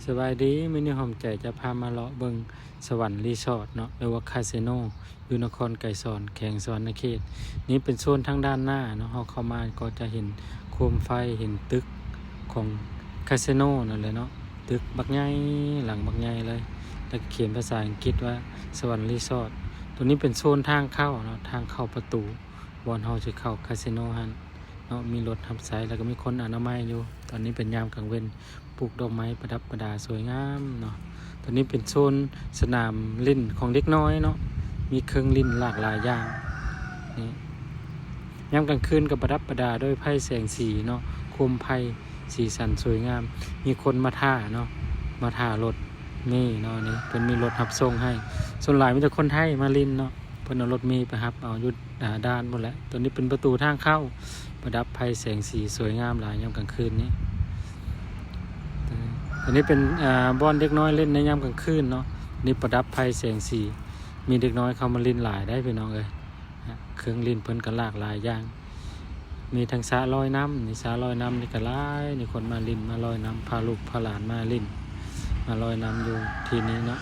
ສະບາຍດີ ມື້ນີ້ຫອມໃຈຈະພາມາເລາະເບິ່ງສະຫວັນຣີສອດເນາະ ຫຼືວ່າຄາສິໂນ ຢູ່ນະຄອນໄກສອນ ແຂວງສະຫວັນນະເຂດ. ນີ້ເປັນໂຊນທາງດ້ານໜ້າເນາະ, ເຮົາເຂົ້າມາກໍຈະເຫັນໂຄມໄຟ ເຫັນຕຶກຂອງຄາສິໂນນັ້ນແຫຼະເນາະ, ຕຶກບັກໃຫຍ່ ຫຼັງບັກໃຫຍ່ເລີຍ ແລ້ວກໍຂຽນພາສາອັງກິດວ່າສະຫວັນຣີສອດ. ຕົວນີ້ເປັນໂຊນທາງເຂົ້າເນາະ, ທາງເຂົ້າປະຕູ ບ່ອນເຮົາຊິເຂົ້າຄາສິໂນຫັ້ນເນາະ, ມີລົດຮັບໃຊ້ ແລ້ວກໍມີຄົນອະນາໄມຢູ່. ຕອນນີ້ເປັນຍາມກາງເວັນ ປູກດອກໄມ້ປະດັບປະດາສວຍງາມເນາະ. ຕົວນີ້ເປັນໂຊນສະໜາມຫຼິ້ນຂອງເດັກນ້ອຍເນາະ, ມີເຄື່ອງຫຼິ້ນຫຼາກຫຼາຍຢ່າງ. ນີ້ ຍາມກາງຄືນກໍປະດັບປະດາດ້ວຍໄຟແສງສີເນາະ, ໂຄມໄຟສີສັນສວຍງາມ. ມີຄົນມາຖ້າເນາະ, ມາຖ້າລົດເມເນາະ, ນີ້ເພິ່ນມີລົດຮັບສົ່ງໃຫ້. ສ່ວນຫຼາຍມີແຕ່ຄົນໄທມາຫຼິ້ນເນາະ, ເພິ່ນເອົາລົດເມໄປຮັບເອົາຢູ່ ອ່າ ດ່ານພຸ້ນແຫຼະ. ຕົວນີ້ເປັນປະຕູທາງເຂົ້າ ປະດັບໄຟແສງສີສວຍງາມຫຼາຍຍາມກາງຄືນນີ້. ຕົວນີ້ເປັນ ອ່າ ບ່ອນເດັກນ້ອຍຫຼິ້ນໃນຍາມກາງຄືນເນາະ, ນີ້ປະດັບໄຟແສງສີ. ມີເດັກນ້ອຍເຂົ້າມາຫຼິ້ນຫຼາຍໄດ໋ພີ່ນ້ອງເອີຍ. ເຄື່ອງຫຼິ້ນເພິ່ນກໍຫຼາກຫຼາຍຢ່າງ, ມີທັງສະລອຍນ້ຳ, ນີ້ສະລອຍນ້ຳນີ້ກໍຫຼາຍ, ນີ້ຄົນມາຫຼິ້ນ ມາລອຍນ້ຳ, ພາລູກພາຫຼານມາຫຼິ້ນ ມາລອຍນ້ຳຢູ່ທີ່ນີ້ເນາະ.